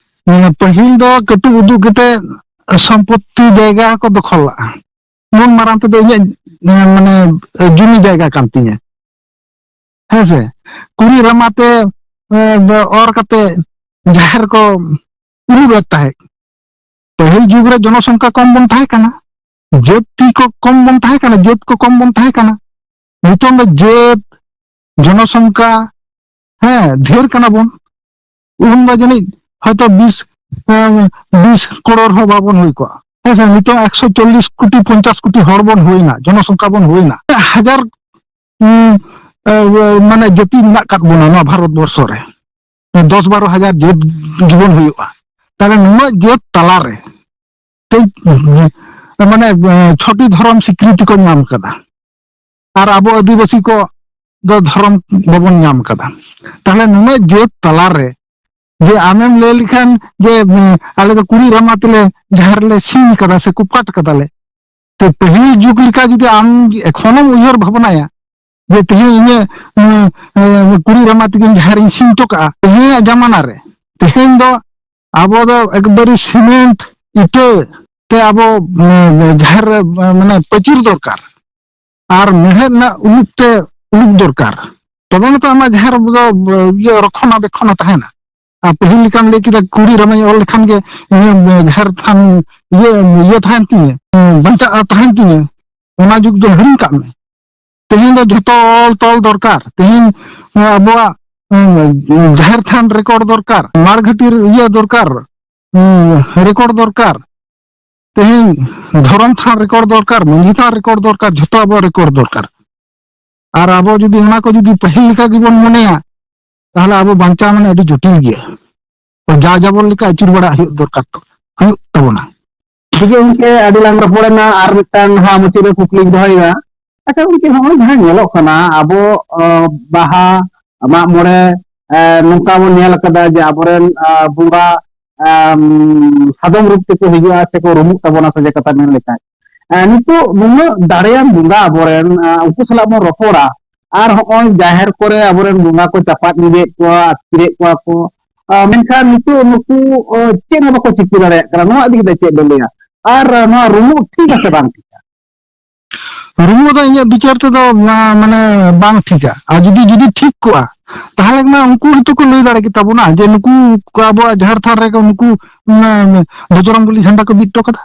ᱢᱟᱱᱮ ᱯᱟᱹᱦᱤᱞ ᱫᱚ ᱠᱟᱹᱴᱩᱵ ᱩᱫᱩᱜ ᱠᱟᱛᱮ ᱥᱚᱢᱯᱚᱛᱛᱤ ᱡᱟᱭᱜᱟ ᱠᱚ ᱫᱚᱠᱷᱚᱞ ᱞᱟᱜᱼᱟ᱾ ᱢᱚᱱ ᱢᱟᱨᱟᱝ ᱛᱮᱫᱚ ᱤᱧᱟᱹᱜ, ᱮ, ᱢᱟᱱᱮ, ᱡᱩᱢᱤ ᱡᱟᱭᱜᱟ ᱠᱟᱱ ᱛᱤᱧᱟᱹ᱾ ᱦᱮᱸ ᱥᱮ? ᱠᱩᱲᱤ ᱨᱟᱢᱟ ᱛᱮ, ᱮ, ᱚᱨ ᱠᱟᱛᱮ ᱡᱟᱦᱮᱨ ᱠᱚ ᱩᱨᱩᱵᱮᱫ ᱛᱟᱦᱮᱸᱫ᱾ ᱯᱟᱹᱦᱤᱞ ᱡᱩᱜᱽ ᱨᱮ ᱡᱚᱱᱚᱥᱚᱝᱠᱷᱟ ᱠᱚᱢ ᱵᱚᱱ ᱛᱟᱦᱮᱸ ᱠᱟᱱᱟ, ᱡᱟᱹᱛᱤ ᱠᱚ ᱠᱚᱢ ᱵᱚᱱ ᱛᱟᱦᱮᱸ ᱠᱟᱱᱟ, ᱡᱟᱹᱛ ᱠᱚ ᱠᱚᱢ ᱵᱚᱱ ᱛᱟᱦᱮᱸ ᱠᱟᱱᱟ᱾ ᱱᱤᱛᱚᱝ ᱫᱚ ᱡᱟᱹᱛ, ᱡᱚᱱᱚᱥᱚᱝᱠᱷᱟ, ᱦᱮᱸ, ᱰᱷᱮᱨ ᱠᱟᱱᱟ ᱵᱚᱱ᱾ ᱩᱱ ᱫᱚ ᱡᱟᱹᱱᱤᱡ ᱦᱚᱭᱛᱚ ᱵᱤᱥ, ᱮ, ᱵᱤᱥ ᱠᱚᱨᱳᱲ ᱦᱚᱸ ᱵᱟᱵᱚᱱ ᱦᱩᱭ ᱠᱚᱜᱼᱟ᱾ ᱦᱮᱸ ᱥᱮ, ᱱᱤᱛᱚᱜ ᱮᱠᱥᱚ ᱪᱚᱞᱞᱤᱥ ᱠᱳᱴᱤ, ᱯᱚᱧᱪᱟᱥ ᱠᱳᱴᱤ ᱦᱚᱲ ᱵᱚᱱ ᱦᱩᱭᱱᱟ, ᱡᱚᱱᱚᱥᱚᱝᱠᱷᱟ ᱵᱚᱱ ᱦᱩᱭᱱᱟ, ᱦᱟᱡᱟᱨ, ᱩᱸ, ᱮ, ᱢᱟᱱᱮ ᱡᱟᱹᱛᱤ ᱢᱮᱱᱟᱜ ᱟᱠᱟᱫ ᱵᱚᱱᱟ ᱱᱚᱣᱟ ᱵᱷᱟᱨᱚᱛ ᱵᱚᱨᱥᱚ ᱨᱮ, ᱫᱚᱥ ᱵᱟᱨᱚ ᱦᱟᱡᱟᱨ ᱡᱟᱹᱛ ᱜᱮᱵᱚᱱ ᱦᱩᱭᱩᱜᱼᱟ᱾ ᱛᱟᱦᱞᱮ ᱱᱩᱱᱟᱹᱜ ᱡᱟᱹᱛ ᱛᱟᱞᱟᱨᱮ ᱛᱮ, ᱢᱟᱱᱮ, ᱮ, ᱪᱷᱚᱴᱤ ᱫᱷᱚᱨᱚᱢ ᱥᱤᱠᱨᱤᱛᱤ ᱠᱚ ᱧᱟᱢ ᱠᱟᱫᱟ᱾ ᱟᱨ ᱟᱵᱚ ᱟᱹᱫᱤᱵᱟᱹᱥᱤ ᱠᱚ ᱫᱚ ᱫᱷᱚᱨᱚᱢ ᱵᱟᱵᱚᱱ ᱧᱟᱢ ᱠᱟᱫᱟ᱾ ᱛᱟᱦᱞᱮ ᱱᱩᱱᱟᱹᱜ ᱡᱟᱹᱛ ᱛᱟᱞᱟᱨᱮ ᱡᱮ ᱟᱢᱮᱢ ᱞᱟᱹᱭ ᱞᱮᱠᱷᱟᱱ ᱡᱮ, ᱩᱸ, ᱟᱞᱮ ᱫᱚ ᱠᱩᱲᱤ ᱨᱟᱢᱟ ᱛᱮᱞᱮ ᱡᱟᱦᱮᱨ ᱨᱮᱞᱮ ᱥᱤᱧ ᱠᱟᱫᱟ ᱥᱮ ᱠᱚᱯᱟᱴ ᱠᱟᱫᱟᱞᱮ, ᱛᱚ ᱯᱟᱹᱦᱤᱞ ᱡᱩᱜᱽ ᱞᱮᱠᱟ ᱡᱩᱫᱤ ᱟᱢ ᱮᱠᱷᱚᱱᱚᱢ ᱩᱭᱦᱟᱹᱨ ᱵᱷᱟᱵᱽᱱᱟᱭᱟ ᱡᱮ ᱛᱮᱦᱮᱧ ᱤᱧᱟᱹᱜ, ᱩᱸ, ᱩᱸ, ᱠᱩᱲᱤ ᱨᱟᱢᱟ ᱛᱮᱜᱮᱧ ᱡᱟᱦᱮᱨ ᱤᱧ ᱥᱤᱧ ᱦᱚᱴᱚ ᱠᱟᱜᱼᱟ, ᱛᱮᱦᱮᱧᱟᱜ ᱡᱟᱢᱟᱱᱟ ᱨᱮ, ᱛᱮᱦᱮᱧ ᱫᱚ ᱟᱵᱚ ᱫᱚ ᱮᱠᱵᱟᱨᱮ ᱥᱤᱢᱮᱱᱴ ᱤᱴᱟᱹ ᱛᱮ ᱟᱵᱚ, ᱩᱸ, ᱡᱟᱦᱮᱨ ᱨᱮ, ᱩᱸ, ᱢᱟᱱᱮ ᱯᱟᱹᱪᱤᱨ ᱫᱚᱨᱠᱟᱨ᱾ ᱟᱨ ᱢᱮᱲᱦᱮᱫ ᱨᱮᱱᱟᱜ ᱩᱞᱩᱠ ᱛᱮ ᱩᱞᱩᱠ ᱫᱚᱨᱠᱟᱨ, ᱛᱚᱵᱮ ᱢᱟᱛᱚ ᱟᱢᱟᱜ ᱡᱟᱦᱮᱨ ᱫᱚ, ᱤᱭᱟᱹ, ᱨᱚᱠᱷᱚᱱᱟ ᱵᱮᱠᱷᱚᱱᱟ ᱛᱟᱦᱮᱱᱟ᱾ ᱟᱨ ᱯᱟᱹᱦᱤᱞ ᱞᱮᱠᱟᱢ ᱞᱟᱹᱭ ᱠᱮᱫᱟ, ᱠᱩᱲᱤ ᱨᱟᱢᱟᱧ ᱚᱞ ᱞᱮᱠᱷᱟᱱ ᱜᱮ ᱤᱧᱟᱹᱜ ᱡᱟᱦᱮᱨ ᱛᱷᱟᱱ ᱤᱭᱟᱹ, ᱤᱭᱟᱹ ᱛᱟᱦᱮᱱ ᱛᱤᱧᱟᱹ, ᱵᱟᱧᱪᱟᱜᱼᱟ ᱛᱟᱦᱮᱱ ᱛᱤᱧᱟᱹ, ᱚᱱᱟ ᱡᱩᱜᱽ ᱫᱚ ᱦᱤᱲᱤᱧ ᱠᱟᱜ ᱢᱮ᱾ ᱛᱮᱦᱮᱧ ᱫᱚ ᱡᱷᱚᱛᱚ ᱚᱞ ᱛᱚᱞ ᱫᱚᱨᱠᱟᱨ᱾ ᱛᱮᱦᱮᱧ, ᱮᱸ, ᱟᱵᱚᱣᱟᱜ, ᱮᱸ, ᱡᱟᱦᱮᱨ ᱛᱷᱟᱱ ᱨᱮᱠᱚᱨᱰ ᱫᱚᱨᱠᱟᱨ, ᱢᱟᱲᱜᱷᱟᱴᱤ ᱤᱭᱟᱹ ᱫᱚᱨᱠᱟᱨ, ᱮᱸ, ᱨᱮᱠᱚᱨᱰ ᱫᱚᱨᱠᱟᱨ᱾ ᱛᱮᱦᱮᱧ ᱫᱷᱚᱨᱚᱢ ᱛᱷᱟᱱ ᱨᱮᱠᱚᱨᱰ ᱫᱚᱨᱠᱟᱨ, ᱢᱟᱹᱡᱷᱤ ᱛᱷᱟᱱ ᱨᱮᱠᱚᱨᱰ ᱫᱚᱨᱠᱟᱨ, ᱡᱷᱚᱛᱚ ᱟᱵᱚᱣᱟᱜ ᱨᱮᱠᱚᱨᱰ ᱫᱚᱨᱠᱟᱨ᱾ ᱟᱨ ᱟᱵᱚ ᱡᱩᱫᱤ ᱚᱱᱟ ᱠᱚ ᱡᱩᱫᱤ ᱯᱟᱹᱦᱤᱞ ᱞᱮᱠᱟ ᱜᱮᱵᱚᱱ ᱢᱚᱱᱮᱭᱟ, ᱛᱟᱦᱞᱮ ᱟᱵᱚ ᱵᱟᱧᱪᱟᱣ ᱢᱟᱱᱮ ᱟᱹᱰᱤ ᱡᱚᱴᱤᱞ ᱜᱮᱭᱟ᱾ ᱡᱟ ᱡᱟᱵᱚᱨ ᱞᱮᱠᱟ ᱟᱹᱪᱩᱨ ᱵᱟᱲᱟ ᱦᱩᱭᱩᱜ ᱫᱚᱨᱠᱟᱨ ᱛᱚ, ᱦᱩᱭᱩᱜ ᱛᱟᱵᱚᱱᱟ᱾ ᱴᱷᱤᱠ ᱜᱮᱭᱟ ᱜᱚᱢᱠᱮ, ᱟᱹᱰᱤ ᱞᱟᱝ ᱨᱚᱯᱚᱲᱮᱱᱟ, ᱟᱨ ᱢᱤᱫᱴᱟᱝ ᱦᱟᱸᱜ ᱢᱩᱪᱟᱹᱫ ᱨᱮ ᱠᱩᱠᱞᱤᱧ ᱫᱚᱦᱚᱭᱮᱫᱟ᱾ ᱟᱪᱪᱷᱟ ᱜᱚᱢᱠᱮ, ᱱᱚᱜᱼᱚᱭ ᱡᱟᱦᱟᱸ ᱧᱮᱞᱚᱜ ᱠᱟᱱᱟ ᱟᱵᱚ, ᱟᱸ, ᱵᱟᱦᱟ, ᱢᱟᱜ ᱢᱚᱬᱮ, ᱟᱸ, ᱱᱚᱝᱠᱟ ᱵᱚᱱ ᱧᱮᱞ ᱟᱠᱟᱫᱟ ᱡᱮ ᱟᱵᱚᱨᱮᱱ, ᱟᱸ, ᱵᱚᱸᱜᱟ, ᱟᱸ, ᱥᱟᱫᱚᱢ ᱨᱩᱯ ᱛᱮᱠᱚ ᱦᱤᱡᱩᱜᱼᱟ ᱥᱮᱠᱚ ᱨᱩᱢᱩᱜ ᱛᱟᱵᱚᱱᱟ ᱥᱮ ᱪᱮᱫ ᱠᱟᱛᱷᱟ ᱢᱮᱱ ᱞᱮᱠᱷᱟᱱ, ᱟᱸ, ᱱᱤᱛᱚᱜ ᱱᱩᱱᱟᱹᱜ ᱫᱟᱲᱮᱭᱟᱱ ᱵᱚᱸᱜᱟ ᱟᱵᱚᱨᱮᱱ, ᱟᱸ, ᱩᱱᱠᱩ ᱥᱟᱞᱟᱜ ᱵᱚᱱ ᱨᱚᱯᱚᱲᱟ, ᱟᱨ ᱦᱚᱸᱜᱼᱚᱭ ᱡᱟᱦᱮᱨ ᱠᱚᱨᱮ ᱟᱵᱚᱨᱮᱱ ᱵᱚᱸᱜᱟ ᱠᱚ ᱪᱟᱯᱟᱫ ᱤᱫᱤᱭᱮᱫ ᱠᱚᱣᱟ, ᱟᱹᱛᱠᱤᱨᱮᱫ ᱠᱚᱣᱟ ᱠᱚ, ᱟᱸ, ᱢᱮᱱᱠᱷᱟᱱ ᱱᱤᱛᱚᱜ ᱱᱩᱠᱩ, ᱟᱸ, ᱪᱮᱫ ᱦᱚᱸ ᱵᱟᱠᱚ ᱪᱤᱠᱟᱹ ᱫᱟᱲᱮᱭᱟᱜ ᱠᱟᱱᱟ᱾ ᱱᱚᱣᱟ ᱤᱫᱤ ᱠᱟᱛᱮ ᱪᱮᱫ ᱵᱮᱱ ᱞᱟᱹᱭᱟ? ᱟᱨ, ᱟᱸ, ᱱᱚᱣᱟ ᱨᱩᱢᱩᱜ ᱴᱷᱤᱠ ᱟᱥᱮ ᱵᱟᱝ ᱴᱷᱤᱠᱟ? ᱨᱩᱢᱩᱜ ᱫᱚ ᱤᱧᱟᱹᱜ ᱵᱤᱪᱟᱹᱨ ᱛᱮᱫᱚ, ᱢᱟ-, ᱢᱟᱱᱮ ᱵᱟᱝ ᱴᱷᱤᱠᱟ᱾ ᱟᱨ ᱡᱩᱫᱤ, ᱡᱩᱫᱤ ᱴᱷᱤᱠ ᱠᱚᱜᱼᱟ, ᱛᱟᱦᱞᱮ ᱢᱟ ᱩᱱᱠᱩ ᱜᱮᱛᱚ ᱠᱚ ᱞᱟᱹᱭ ᱫᱟᱲᱮ ᱠᱮᱛᱟ ᱵᱚᱱᱟ ᱡᱮ ᱱᱩᱠᱩ ᱠᱚ ᱟᱵᱚᱣᱟᱜ ᱡᱟᱦᱮᱨ ᱛᱷᱟᱱ ᱨᱮ ᱱᱩᱠᱩ, ᱢᱟᱱᱮ, ᱵᱚᱡᱨᱚᱝ ᱵᱚᱞᱤ ᱡᱷᱟᱱᱰᱟ ᱠᱚ ᱵᱤᱫ ᱦᱚᱴᱚ ᱠᱟᱫᱟ᱾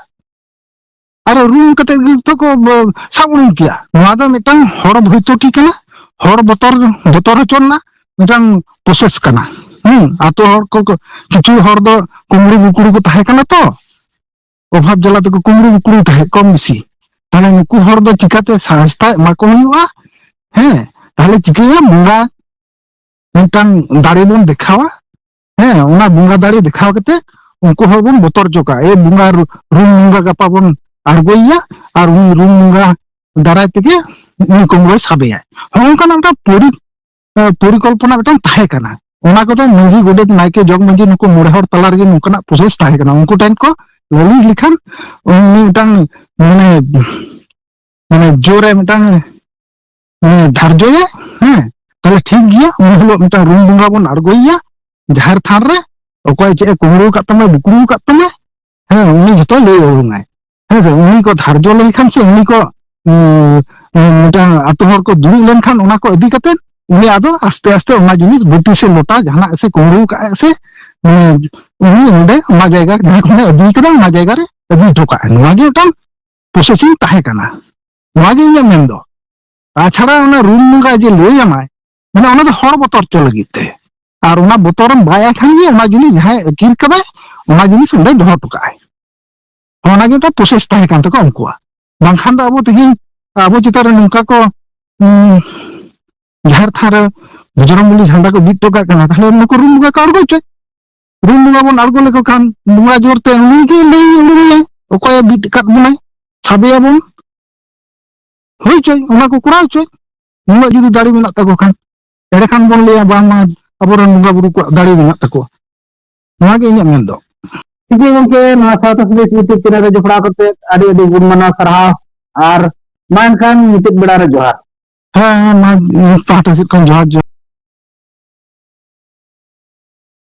ᱟᱨ ᱨᱩᱢ ᱠᱟᱛᱮ ᱜᱮ ᱛᱚ ᱠᱚ, ᱵᱚ-, ᱥᱟᱵ ᱩᱰᱩᱝ ᱠᱮᱭᱟ᱾ ᱱᱚᱣᱟ ᱫᱚ ᱢᱤᱫᱴᱟᱝ ᱦᱚᱲ ᱵᱷᱚᱭᱛᱚᱠᱤ ᱠᱟᱱᱟ, ᱦᱚᱲ ᱵᱚᱛᱚᱨ, ᱵᱚᱛᱚᱨ ᱦᱚᱪᱚ ᱨᱮᱱᱟᱜ ᱢᱤᱫᱴᱟᱝ ᱯᱨᱚᱥᱮᱥ ᱠᱟᱱᱟ᱾ ᱦᱩᱸ, ᱟᱛᱳ ᱦᱚᱲ ᱠᱚ, ᱠᱚ, ᱠᱤᱪᱷᱩ ᱦᱚᱲ ᱫᱚ ᱠᱩᱢᱵᱽᱲᱩ ᱵᱩᱠᱲᱩ ᱠᱚ ᱛᱟᱦᱮᱸ ᱠᱟᱱᱟ ᱛᱚ, ᱚᱵᱷᱟᱵ ᱡᱟᱞᱟ ᱛᱮᱠᱚ ᱠᱩᱢᱵᱽᱲᱩ ᱵᱩᱠᱲᱩ ᱛᱟᱦᱮᱸᱫ ᱠᱚᱢ ᱵᱮᱥᱤ᱾ ᱛᱟᱦᱞᱮ ᱱᱩᱠᱩ ᱦᱚᱲ ᱫᱚ ᱪᱤᱠᱟᱛᱮ ᱥᱟᱦᱟᱥᱛᱟ ᱮᱢᱟ ᱠᱚ ᱦᱩᱭᱩᱜᱼᱟ? ᱦᱮᱸ, ᱛᱟᱦᱞᱮ ᱪᱤᱠᱟᱹᱭᱟ? ᱵᱚᱸᱜᱟ ᱢᱤᱫᱴᱟᱝ ᱫᱟᱲᱮ ᱵᱚᱱ ᱫᱮᱠᱷᱟᱣᱟ᱾ ᱦᱮᱸ, ᱚᱱᱟ ᱵᱚᱸᱜᱟ ᱫᱟᱲᱮ ᱫᱮᱠᱷᱟᱣ ᱠᱟᱛᱮ ᱩᱱᱠᱩ ᱦᱚᱲ ᱵᱚᱱ ᱵᱚᱛᱚᱨ ᱦᱚᱪᱚ ᱠᱟᱜᱼᱟ, "ᱮ ᱵᱚᱸᱜᱟ, ᱨᱩ-, ᱨᱩᱢ ᱵᱚᱸᱜᱟ ᱜᱟᱯᱟ ᱵᱚᱱ ᱟᱬᱜᱚᱭᱮᱭᱟ, ᱟᱨ ᱩᱱᱤ ᱨᱩᱢ ᱵᱚᱸᱜᱟ ᱫᱟᱨᱟᱭ ᱛᱮᱜᱮ ᱩᱱᱤ ᱠᱩᱢᱵᱽᱲᱩᱭ ᱥᱟᱵᱮᱭᱟᱭ᱾" ᱦᱚᱸᱜᱼᱚ ᱱᱚᱝᱠᱟᱱᱟᱜ ᱢᱤᱫᱴᱟᱝ ᱯᱚᱨᱤ-, ᱮ, ᱯᱚᱨᱤᱠᱚᱞᱯᱚᱱᱟ ᱢᱤᱫᱴᱟᱝ ᱛᱟᱦᱮᱸ ᱠᱟᱱᱟ᱾ ᱚᱱᱟ ᱠᱚᱫᱚ ᱢᱟᱹᱡᱷᱤ, ᱜᱚᱰᱮᱛ, ᱱᱟᱭᱠᱮ, ᱡᱚᱜᱽ ᱢᱟᱹᱡᱷᱤ, ᱱᱩᱠᱩ ᱢᱚᱬᱮ ᱦᱚᱲ ᱛᱟᱞᱟ ᱨᱮᱜᱮ ᱱᱚᱝᱠᱟᱱᱟᱜ ᱯᱨᱚᱥᱮᱥ ᱛᱟᱦᱮᱸ ᱠᱟᱱᱟ᱾ ᱩᱱᱠᱩ ᱴᱷᱮᱱ ᱠᱚ ᱞᱟᱹᱞᱤᱥ ᱞᱮᱠᱷᱟᱱ ᱩᱱᱤ ᱢᱤᱫᱴᱟᱝ, ᱢᱟᱱᱮ, ᱢᱟᱱᱮ ᱡᱳᱨᱮ ᱢᱤᱫᱴᱟᱝ, ᱢᱟᱱᱮ ᱫᱷᱟᱨᱡᱚᱭᱟ, ᱦᱮᱸ, ᱛᱟᱦᱞᱮ ᱴᱷᱤᱠ ᱜᱮᱭᱟ, ᱩᱱ ᱦᱤᱞᱳᱜ ᱢᱤᱫᱴᱟᱝ ᱨᱩᱢ ᱵᱚᱸᱜᱟ ᱵᱚᱱ ᱟᱬᱜᱚᱭᱮᱭᱟ ᱡᱟᱦᱮᱨ ᱛᱷᱟᱱ ᱨᱮ, ᱚᱠᱚᱭ ᱪᱮᱫ ᱮ ᱠᱩᱢᱵᱽᱲᱩ ᱟᱠᱟᱫ ᱛᱟᱢᱟ, ᱵᱩᱠᱲᱩ ᱟᱠᱟᱫ ᱛᱟᱢᱟ, ᱦᱮᱸ, ᱩᱱᱤ ᱡᱷᱚᱛᱚᱭ ᱞᱟᱹᱭ ᱩᱨᱩᱢᱟᱭ᱾ ᱦᱮᱸ ᱥᱮ, ᱩᱱᱤ ᱠᱚ ᱫᱷᱟᱨᱡᱚ ᱞᱮᱱᱠᱷᱟᱱ ᱥᱮ ᱩᱱᱤ ᱠᱚ, ᱩᱸ, ᱩᱸ, ᱢᱤᱫᱴᱟᱝ ᱟᱛᱳ ᱦᱚᱲ ᱠᱚ ᱫᱩᱲᱩᱵ ᱞᱮᱱᱠᱷᱟᱱ ᱚᱱᱟ ᱠᱚ ᱤᱫᱤ ᱠᱟᱛᱮ ᱩᱱᱤ ᱟᱫᱚ ᱟᱥᱛᱮ ᱟᱥᱛᱮ ᱚᱱᱟ ᱡᱤᱱᱤᱥ ᱵᱟᱹᱴᱤ ᱥᱮ ᱞᱚᱴᱟ ᱡᱟᱦᱟᱱᱟᱜ ᱥᱮ ᱠᱩᱢᱵᱽᱲᱩ ᱠᱟᱜᱼᱟ ᱥᱮ, ᱩᱱᱤ, ᱩᱱᱤ ᱚᱸᱰᱮ ᱚᱱᱟ ᱡᱟᱭᱜᱟ ᱡᱟᱦᱟᱸ ᱠᱷᱚᱱᱮ ᱤᱫᱤ ᱠᱟᱫᱟ ᱚᱱᱟ ᱡᱟᱭᱜᱟ ᱨᱮ ᱤᱫᱤ ᱦᱚᱴᱚ ᱠᱟᱜᱼᱟ᱾ ᱱᱚᱣᱟ ᱜᱮ ᱢᱤᱫᱴᱟᱝ ᱯᱨᱚᱥᱮᱥᱤᱝ ᱛᱟᱦᱮᱸ ᱠᱟᱱᱟ᱾ ᱱᱚᱣᱟ ᱜᱮ ᱤᱧᱟᱹᱜ ᱢᱮᱱ ᱫᱚ᱾ ᱛᱟᱪᱷᱟᱲᱟ ᱚᱱᱟ ᱨᱩᱢ ᱵᱚᱸᱜᱟ ᱡᱮ ᱞᱟᱹᱭ ᱟᱢᱟᱭ, ᱢᱟᱱᱮ ᱚᱱᱟ ᱫᱚ ᱦᱚᱲ ᱵᱚᱛᱚᱨ ᱦᱚᱪᱚ ᱞᱟᱹᱜᱤᱫ ᱛᱮ᱾ ᱟᱨ ᱚᱱᱟ ᱵᱚᱛᱚᱨᱮᱢ ᱵᱟᱭ ᱟᱭ ᱠᱷᱟᱱ ᱜᱮ ᱚᱱᱟ ᱡᱤᱱᱤᱥ ᱡᱟᱦᱟᱸᱭ ᱟᱹᱠᱤᱨ ᱠᱟᱫᱟᱭ, ᱚᱱᱟ ᱡᱤᱱᱤᱥ ᱚᱸᱰᱮ ᱫᱚᱦᱚ ᱦᱚᱴᱚ ᱠᱟᱜᱼᱟᱭ᱾ ᱚᱱᱟ ᱜᱮ ᱢᱤᱫᱴᱟᱝ ᱯᱨᱚᱥᱮᱥ ᱛᱟᱦᱮᱸ ᱠᱟᱱ ᱛᱟᱠᱚᱣᱟ ᱩᱱᱠᱩᱣᱟᱜ᱾ ᱵᱟᱝᱠᱷᱟᱱ ᱫᱚ ᱟᱵᱚ ᱛᱮᱦᱮᱧ ᱟᱵᱚ ᱪᱮᱛᱟᱱ ᱨᱮ ᱱᱚᱝᱠᱟ ᱠᱚ, ᱩᱸ, ᱡᱟᱦᱮᱨ ᱛᱷᱟᱱ ᱨᱮ ᱵᱚᱡᱨᱚᱝ ᱵᱚᱞᱤ ᱡᱷᱟᱱᱰᱟ ᱠᱚ ᱵᱤᱫ ᱦᱚᱴᱚ ᱠᱟᱜ ᱠᱟᱱᱟ, ᱛᱟᱦᱞᱮ ᱱᱩᱠᱩ ᱨᱩᱢ ᱵᱚᱸᱜᱟ ᱠᱚ ᱟᱬᱜᱚ ᱦᱚᱪᱚᱭ᱾ ᱨᱩᱢ ᱵᱚᱸᱜᱟ ᱵᱚᱱ ᱟᱬᱜᱚ ᱞᱮᱠᱚ ᱠᱷᱟᱱ ᱵᱚᱸᱜᱟ ᱡᱳᱨ ᱛᱮ ᱩᱱᱤ ᱜᱮ ᱞᱟᱹᱭ ᱩᱰᱩᱠᱮᱭᱟᱭ, ᱚᱠᱚᱭᱮ ᱵᱤᱫ ᱟᱠᱟᱫ ᱵᱚᱱᱟᱭ, ᱥᱟᱵᱮᱭᱟᱵᱚᱱ᱾ ᱦᱩᱭ ᱦᱚᱪᱚᱭ, ᱚᱱᱟ ᱠᱚ ᱠᱚᱨᱟᱣ ᱦᱚᱪᱚᱭ, ᱱᱩᱱᱟᱹᱜ ᱡᱩᱫᱤ ᱫᱟᱲᱮ ᱢᱮᱱᱟᱜ ᱛᱟᱠᱚ ᱠᱷᱟᱱ᱾ ᱮᱸᱰᱮᱠᱷᱟᱱ ᱵᱚᱱ ᱞᱟᱹᱭᱟ, "ᱵᱟᱝᱢᱟ ᱟᱵᱚᱨᱮᱱ ᱵᱚᱸᱜᱟ ᱵᱩᱨᱩ ᱠᱚᱣᱟᱜ ᱫᱟᱲᱮ ᱢᱮᱱᱟᱜ ᱛᱟᱠᱚᱣᱟ᱾" ᱱᱚᱣᱟ ᱜᱮ ᱤᱧᱟᱹᱜ ᱢᱮᱱ ᱫᱚ᱾ ᱴᱷᱤᱠ ᱜᱮᱭᱟ ᱜᱚᱢᱠᱮ, ᱱᱚᱣᱟ ᱥᱟᱶᱛᱟ ᱥᱟᱸᱫᱮᱥ YouTube ᱪᱮᱱᱮᱞ ᱨᱮ ᱡᱚᱯᱲᱟᱣ ᱠᱟᱛᱮ ᱟᱹᱰᱤ ᱟᱹᱰᱤ ᱜᱩᱱ ᱢᱟᱱᱟᱣ ᱥᱟᱨᱦᱟᱣ᱾ ᱟᱨ ᱢᱟ ᱮᱱᱠᱷᱟᱱ ᱢᱩᱪᱟᱹᱫ ᱵᱮᱲᱟ ᱨᱮ ᱡᱚᱦᱟᱨ᱾ ᱦᱮᱸ, ᱦᱮᱸ, ᱢᱟ ᱤᱧ ᱯᱟᱦᱴᱟ ᱥᱮᱫ ᱠᱷᱚᱱ ᱡᱚᱦᱟᱨ, ᱡᱚᱦᱟᱨ᱾